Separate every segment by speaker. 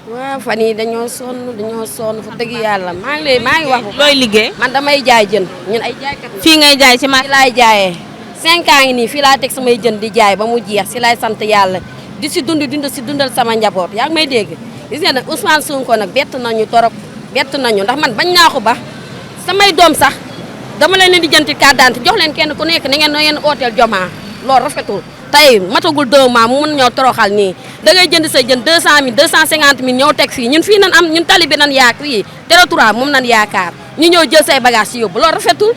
Speaker 1: waaw fan yii dañoo sonn fa dëgg yàlla maa ngi wax.
Speaker 2: looy liggéey.
Speaker 1: man damay jaay jën ñun ay jaaykat la.
Speaker 2: fii ngay jaay ci marché.
Speaker 1: fii laay jaayee 5 ans ngi nii fii laa teg samay jën di jaay ba mu jeex si laay sant yàlla di si dundal sama njaboot yaa ngi may dégg. gis nga nag Ousmane Sonko nag bett nañu torop bett nañu ndax man bañ naa ko ba samay doom sax dama leen di jënti carte d'identité jox leen kenn ku nekk na ngeen ooteel Jomaa loolu rafetul. tey matagul 2 mois mu mën ñoo toroxal nii da ngay jënd sa jën 200 000 250 000 ñëw teg fii ñun fii nan am ñun tali bi nan fii territoire moom nan yaakaar ñu ñëw jël say bagage si yóbbu loolu rafetul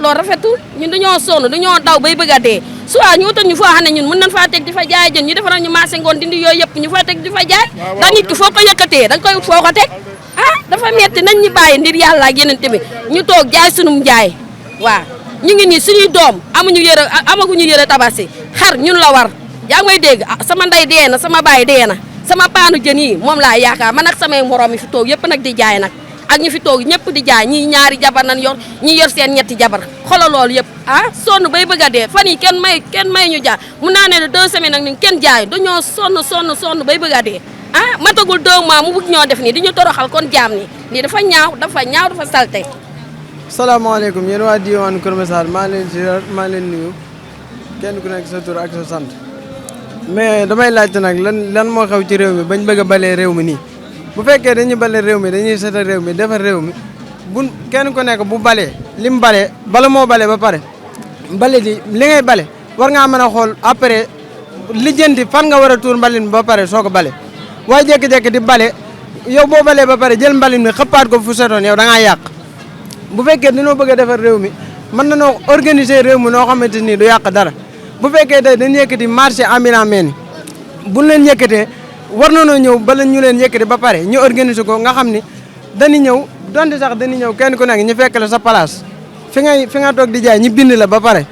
Speaker 1: loolu rafetul ñun dañoo sonn dañoo daw bay bëgg a dee soit ñu utal ñu foo xam ne ñun mën nañ faa teg di fa jaay jën ñu defaral ñu marché ngoon dindi yooyu yëpp ñu fa teg di fa jaay da nit ki foo ko yëkkatee da nga koy ut foo ko teg dafa metti nañ ñu bàyyi ndir yàlla ak yeneen tamit ñu toog jaay sunum jaay waaw ñu ngi nii suñuy doom amaguñu yëre tabaski xar ñun la war yaa ngi may dégg sama ndey dee na sama baay dee na sama paanu jën yi moom laa yaakaar man ak samay morom yi fi toog yëpp nag di jaay nag ak ñu fi toog ñëpp di jaay ñii ñaari jabar nañ yor ñi yor seen ñetti jabar xoolal loolu yëpp sonn bay bëgg a dee fan yi kenn may ñu jaay mun naa ne 2 semaines nag ni kenn jaay dañoo sonn bay bëgg a dee matagul 2 mois mu bëgg ñoo def nii di ñu toroxal kon jaam ni lii dafa ñaaw dafa salte.
Speaker 3: salaamaaleykum yéen waa diwaanu Kër Massar maa leen nuyu kenn ku nekk sa tur ak sa sant mais damay laajte nag lan moo xew ci réew mi bañ bëgg a balee réew mi nii bu fekkee dañuy bale réew mi dañuy seetal réew mi defar réew mi bu kenn ku nekk bu balee lim balee bala moo bale ba pare bale di li ngay bale war ngaa mën a xool après lijjanti fan nga war a tuur mbalin ba pare soo ko bale waaye jékki-jékki di bale yow boo balee ba pare jël mbalin mi xëppaat ko fu setoon yow da ngaa yàq bu fekkee dañoo bëgg a defar réew mi mën nañoo organiser réew mi noo xamante ni du yàq dara bu fekkee tey dañu yëkkati marché ambulant mel ni buñ leen yëkkatee war nañoo ñëw bala ñu leen yëkkati ba pare ñu organiser ko nga xam ni dañu ñëw donte sax dañu ñëw kenn ku nekk ñu fekk la sa place fi nga toog di jaay ñu bind la ba pare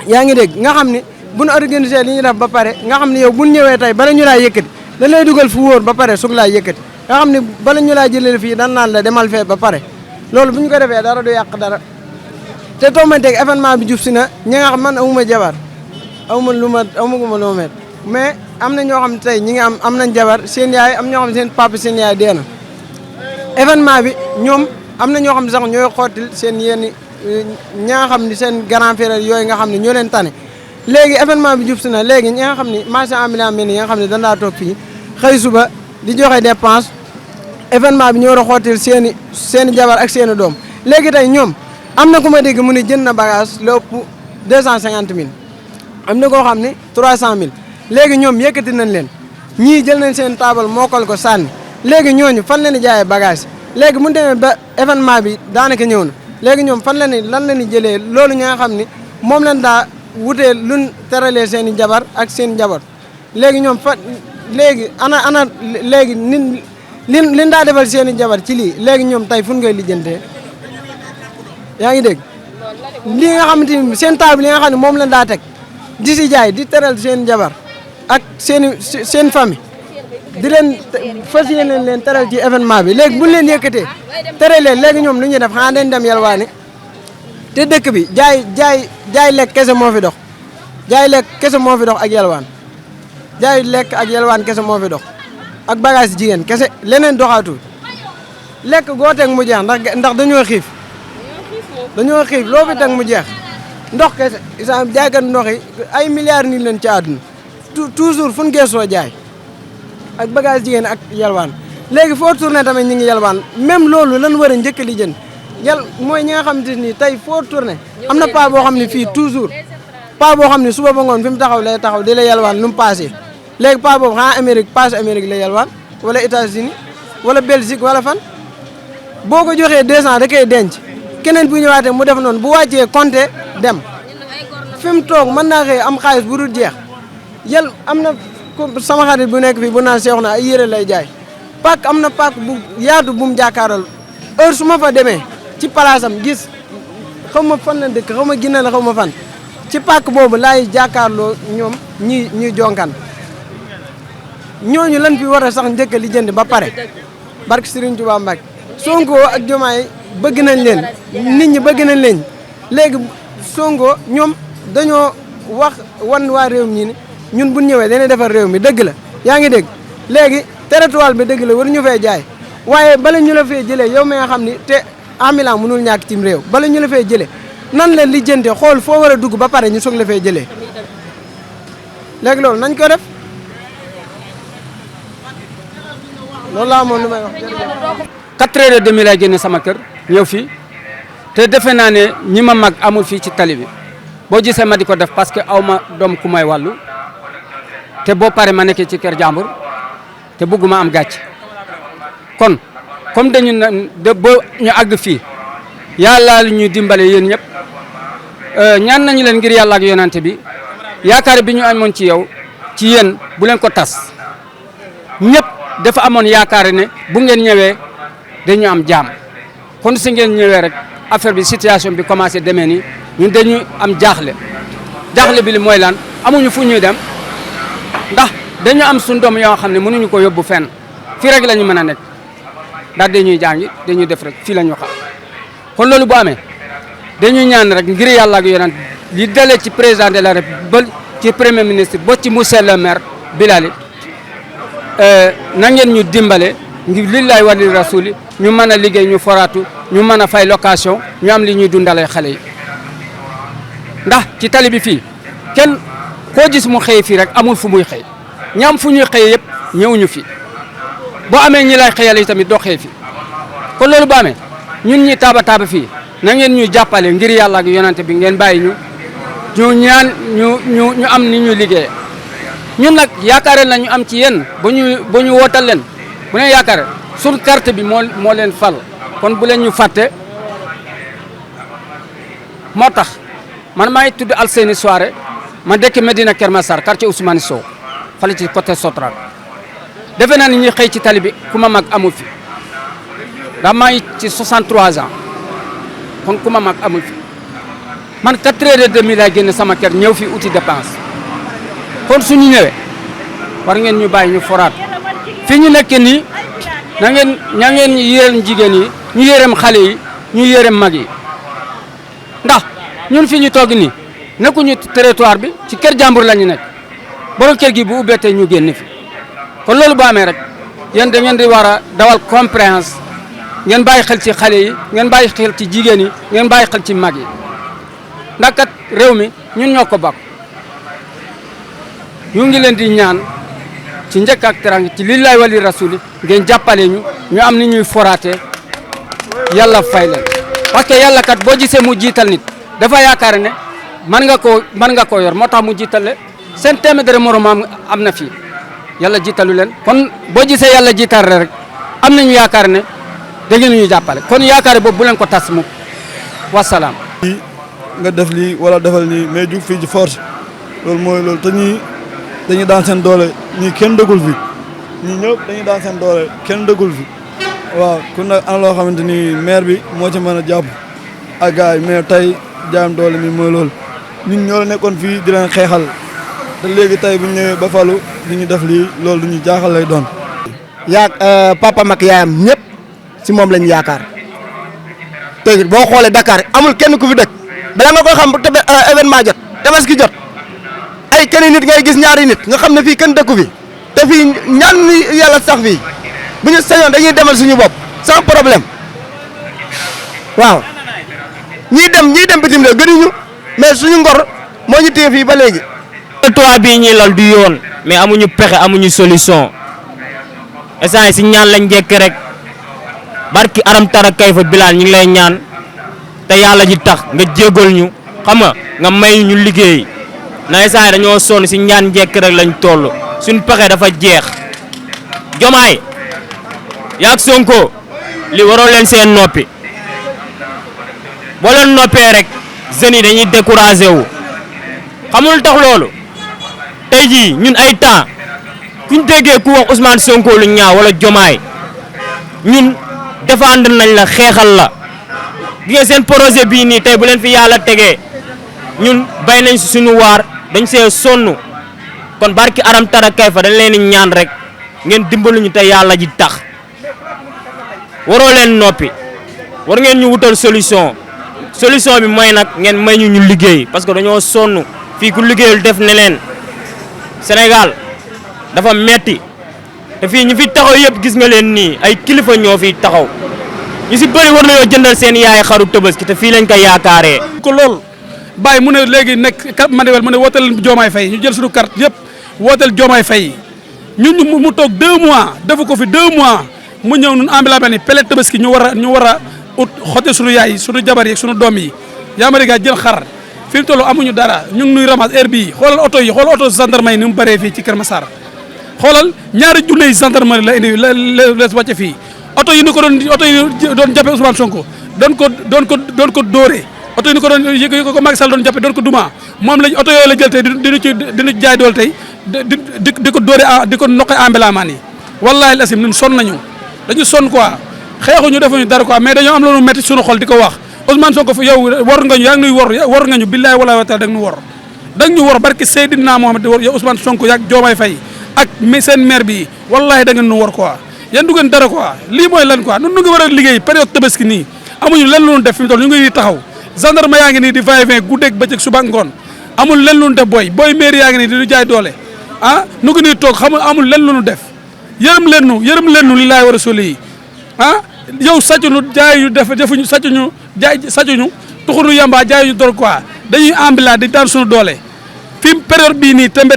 Speaker 3: yaa ngi dégg nga xam ni buñ organiser li ñuy def ba pare nga xam ni yow buñ ñëwee tey bala ñu laa yëkkati dañ lay dugal fu wóor ba pare sug laa yëkkati nga xam ni bala ñu laa jëlee fii dan naan la demal fee ba pare loolu bu ñu ko defee dara du yàq dara te tombanteeg événement bi jub si na ñi nga xam man amuma jabar amuma lu ma met mais am na ñoo xam ne tey ñi ngi am nañ jabar seen yaay am ñoo xam ne seen papa seen yaay dee na événement bi ñoom am na ñoo xam ne sax ñooy xottil seen yenn ñi nga xam ne seen grand frère yooyu nga xam ne ñoo leen tane léegi événement bi jub si na léegi ñi nga xam ne marché ambulant mel ni nga xam ne dañ daa toog fii xëy suba di joxe dépense événement bi ñoo war a xottil seen i jabar ak seen i doom léegi tey ñoom am na ku ma dégg mu ne jënd na bagage lu ëpp 250 000 am na koo xam ne 300 000 léegi ñoom yëkkati nañ leen ñii jël nañ seen taabal mookal ko sànni léegi ñooñu fan la ñuy jaayee bagage léegi mu demee ba événement bi daanaka ñëw na léegi ñoom fan la ni lan la ñuy jëlee loolu ñi nga xam ni moom lañ daa wutee luñ teralee seen i jabar ak seen jabar léegi ñoom léegi ana léegi liñ daa defal seen i jabar ci lii léegi ñoom tey fu ngay lijjantee yaa ngi dégg lii nga xamante ni seen table yi nga xam ne moom lañ daa teg di si jaay di teral seen jabar ak seen famille di leen fas yéene leen teral ci événement bi léegi buñ leen yëkkatee tere leen léegi ñoom lu ñuy def xanaa dañ dem yalwaani te dëkk bi jaay lekk kese moo fi dox jaay lekk kese moo fi dox ak yalwaan jaay lekk ak yalwaan kese moo fi dox ak bagage jigéen kese leneen doxaatul lekk goo teg mu jeex ndax dañoo xiif loo fi teg mu jeex ndox kese isaan jaaykat ndox yi ay milliards nit leen ci àdduna toujours fu ñu geesoo jaay ak bagage jigéen ak yalwaan léegi foo tourné tamit ñi ngi yalwaan même loolu lan war a njëkk li jën mooy ñi nga xamante ni tey foo tourné am na pas boo xam ne fii toujours pas boo xam ne suba ba ngoon fi mu taxaw lay taxaw di la yalwaan nu mu passé léegi pas boobu xanaa Amérique la yalwaan wala États-Unis wala Belgique wala fan boo ko joxee 200 da koy denc keneen bu ñëwaatee mu def noonu bu wàccee compté dem fi mu toog mën naa xëy am xaalis bu dul jeex am na sama xarit bu nekk fii bu naan seexu na ay yére lay jaay pak am na pak bu yaatu bu mu jàkkaaral heure su ma fa demee ci palaasam gis xaw ma fan la dëkk xaw ma Ginna la xaw ma fan ci pak boobu laay jàkkaarloo ñoom ñuy jonkan ñooñu lan fi war a sax njëkk li jënd ba pare barke Serigne Touba Mbacke Sonko ak Diomaye bëgg nañ leen nit ñi bëgg nañ leen léegi Sonko ñoom dañoo wan waa réew mi ni ñun bu ñëwee dañuy defar réew mi dëgg la yaa ngi dégg léegi territoire bi dëgg la war ñu fee jaay waaye bala ñu la fee jëlee yow mi nga xam ni te ambulant mënul ñàkk cim réew bala ñu la fee jëlee nan la lijjante xool foo war a dugg ba pare ñu soog la fee jëlee léegi loolu nañ ko def loolu laa moom lu may wax jërëjëf.
Speaker 2: 4h30 lay génne sama kër ñëw fii te defe naa ne ñi ma mag amul fii ci tali bi boo gisee ma di ko def parce que aw ma doom ku may wàllu te boo pare ma nekkee ci kër jàmbur te bëgguma am gàcc kon comme dañu ne ba ñu àgg fii yàlla lu ñuy dimbale yéen ñëpp ñaan nañu leen ngir yàlla ak yonante bi yaakaar bi ñu amoon ci yow ci yéen bu leen ko tas ñëpp dafa amoon yaakaar ne bu ngeen ñëwee dañu am jaam kon si ngeen ñëwee rek affaire bi situation bi commencé demee nii ñun dañu am jaaxle bi li mooy lan amuñu fu ñuy dem ndax dañu am suñu doom yoo xam ne mënuñu ko yóbbu fenn fii rek la ñu mën a nekk ndax dañuy jàngi dañuy def rek fii la ñu xam kon loolu bu amee dañuy ñaan rek ngir yàlla ak yonent li dalee ci président de la République ba ci premier ministre ba ci monsieur le maire Bilali na ngeen ñu dimbale ngir lillahi wa li rasuli ñu mën a liggéey ñu foraatu ñu mën a fay location ñu am li ñuy dundalee xale yi ndax ci tali bi fii kenn koo gis mu xëy fii rek amul fu muy xëy ñi am fu ñuy xëy yëpp ñëwuñu fi boo amee ñi lay xëyal yi tamit doo xëy fi kon loolu bu amee ñun ñi taaba fii na ngeen ñu jàppale ngir yàlla ak yonante bi ngeen bàyyi ñu ñaan ñu am ni ñu liggéey ñun nag yaakaare nañu am ci yéen ba ñu wootal leen bu leen yaakaare suñ carte bi moo leen fal kon bu leen ñu fàtte moo tax man maa ngi tudd Alseyni Soare ma dëkk Medina Keur Massar quartier Ousmane Sow fale ci côté Sotrac defe naa ni ñuy xëy ci tali bi ku ma mag amul fi ndax maa ngi ci 63 ans kon ku ma mag amul fi man 4h30 lay génn sama kër ñëw fi uti dépense kon suñu ñëwee war ngeen ñu bàyyi ñu foraat fi ñu nekk nii na ngeen yërëm jigéen yi ñu yërëm xale yi ñu yërëm mag yi ndax ñun fi ñu toog nii nekkuñu territoire bi ci kër jàmbur la ñu nekk borom kër gi bu ubbeetee ñu génn fi kon loolu bu amee rek yéen da ngeen di war a dawal compréhension ngeen bàyyi xel ci xale yi ngeen bàyyi xel ci jigéen yi ngeen bàyyi xel ci mag yi ndax kat réew mi ñun ñoo ko bokk ñu ngi leen di ñaan ci njëkk ak teranga ci lillahi wali rasuli ngeen jàppale ñu am ni ñuy foraate yàlla fay leen parce que yàlla kat boo gisee mu jiital nit dafa yaakaar ne mën nga koo yor moo tax mu jiitale seen téeméeri moroom am na fii yàlla jiitalu leen kon boo gisee yàlla jiital rek am nañu yaakaar ne da ngeen ñu jàppale kon yaakaar boobu bu leen ko tas mu wasalaam.
Speaker 4: nga def lii wala defal nii mais jug fii ci force loolu mooy loolu te ñii dañuy daan seen doole ñii kenn dëggul fi ñii ñëpp dañuy daan seen doole kenn dëggul fi waaw kon nag ana loo xamante ni maire bi moo ci mën a jàpp ak gars yi mais tey jaam doole mi mooy loolu ñun ñoo la nekkoon fii di leen xeexal te léegi tey bu ñu ñëwee ba falu di ñu def lii loolu du ñu jaaxal lay doon.
Speaker 5: papa mag yaayam ñëpp si moom lañu yaakaar tey boo xoolee Dakar amul kenn ku fi dëkk bala nga koy xam te événement jot tabaski jot ay kenn nit ngay gis ñaari nit nga xam ne fii kenn dëkku fi te fii ñaan yàlla sax fii bu ñu sañoon dañuy demal suñu bopp sans problème waaw ñii dem bitim réew gënuñu mais suñu ngor moo ñu téye fii ba léegi.
Speaker 6: toit bii ñuy lal du yoon mais amuñu pexe amuñu solution instant si ñaan lañ njëkk rek barki aram tara kay fa Bilal ñu ngi lay ñaan te yàlla ji tax nga jégal ñu xam nga may ñu liggéey na instant dañoo sonn si ñaan njëkk rek lañ toll suñu pexe dafa jeex Jomaay yaag Sonko li waroo leen seen noppi boo leen noppee rek jeunes yi dañuy découragé wu xamul tax loolu tey jii ñun ay temps kuñ déggee ku wax Ousmane Sonko lu ñaaw wala Jomaay ñun défendre nañ la xeexal la gi nga seen projet bii nii tey bu leen fi yàlla tegee ñun bay nañ si suñu waar dañ see sonn kon barki aram tara kay fa dañ leen di ñaan rek ngeen dimbaluñu te yàlla ji tax waroo leen noppi war ngeen ñu wutal solution bi mooy nag ngeen may ñu liggéey parce que dañoo sonn fii ku liggéeyul def neneen Sénégal dafa metti te fii ñu fi taxaw yëpp gis nga leen nii ay kilifa ñoo fi taxaw ñu si bëri war nañoo jëndal seen yaay xaru Tabaski te fii lañ ko yaakaaree.
Speaker 7: ko lool bàyyi mu ne léegi nekk carte manuel mu ne wooteel Diomaye Faye ñu jël suñu carte yëpp wooteel Diomaye Faye ñun mu toog 2 mois defu ko fi 2 mois mu ñëw ñun ambulant ni pele Tabaski ñu war a ut xote suñu yaay suñu jabar yi suñu doom yi yaa ma jël xar fi mu toll amuñu dara ñu ngi nuy ramas heure bii xoolal oto yi xoolal oto gendarme yi ni mu bëree fii ci Kër Massar xoolal ñaari junne yi gendarmerie la indi lees wàcce fii oto yi ni ko doon jàppe Ousmane Sonko doon ko dóore oto yi ni ko doon yi ko Macky Sall doon jàppe doon ko duma moom lañ oto yooyu la jël tey diñu jaay dool tey di ko dóore di ko noqe ambulant yi wallahi lasim ñun sonn nañu dañu sonn quoi xeexuñu defuñu dara quoi mais dañoo am loolu metti suñu xol di ko wax Ousmane Sonko fi yow war nga ñu yaa ngi nuy war nga ñu billahi wala wa taala dag ñu war barke Seydina Mohamed yow Ousmane Sonko yaag Diomaye Faye ak seen maire bi wallahi da ngeen nu war quoi yéen du ngeen dara quoi lii mooy lan quoi nun nu ngi war a liggéey période Tabaski nii amuñu lenn lu ñu def fi mu toll ñu ngi taxaw gendarme yaa ngi nii di va-et-vient guddeeg bëccëg suba ngoon amul lenn lu ñu def booy maire yaa ngi nii di ñu jaay doole ah nu ngi nii toog amul lenn lu ñu def yërëm leen nu li laay war a soli yi ah yow sàccunu jaay yu defuñu sàccuñu tuxunu yamba jaay yu dor quoi dañuy ambulant di daan suñu doole fi période bii nii tembe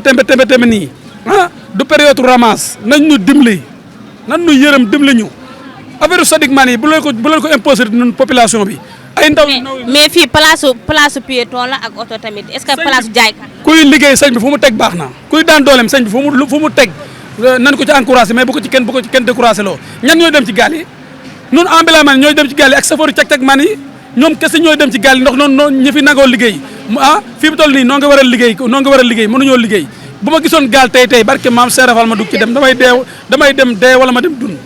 Speaker 7: nii ah du période ramasse nañ ñu dimbali nan ñu yërëm dimbali ñu affaire Sadik man yi bu leen ko imposer ñun population bi ay ndaw
Speaker 8: mais fii place piéton la ak oto tamit est-ce que place jaaykat
Speaker 7: kuy liggéey sëñ bi fu mu teg baax na kuy daan dooleem sëñ bi fu mu teg nan ko ci encouragé mais bu ko ci kenn découragé loo ñan ñooy dem ci gaal yi ñun ambulant man ñooy dem ci gaal yi ak safari cag-cag man yi ñoom kese ñooy dem ci gaal yi ndax noonu ñi fi nangoo liggéey fii mu toll nii noo nga war a liggéey mënuñoo liggéey bu ma gisoon gaal tey barke maam seerafal ma dugg ci dem damay dem dee wala ma dem dund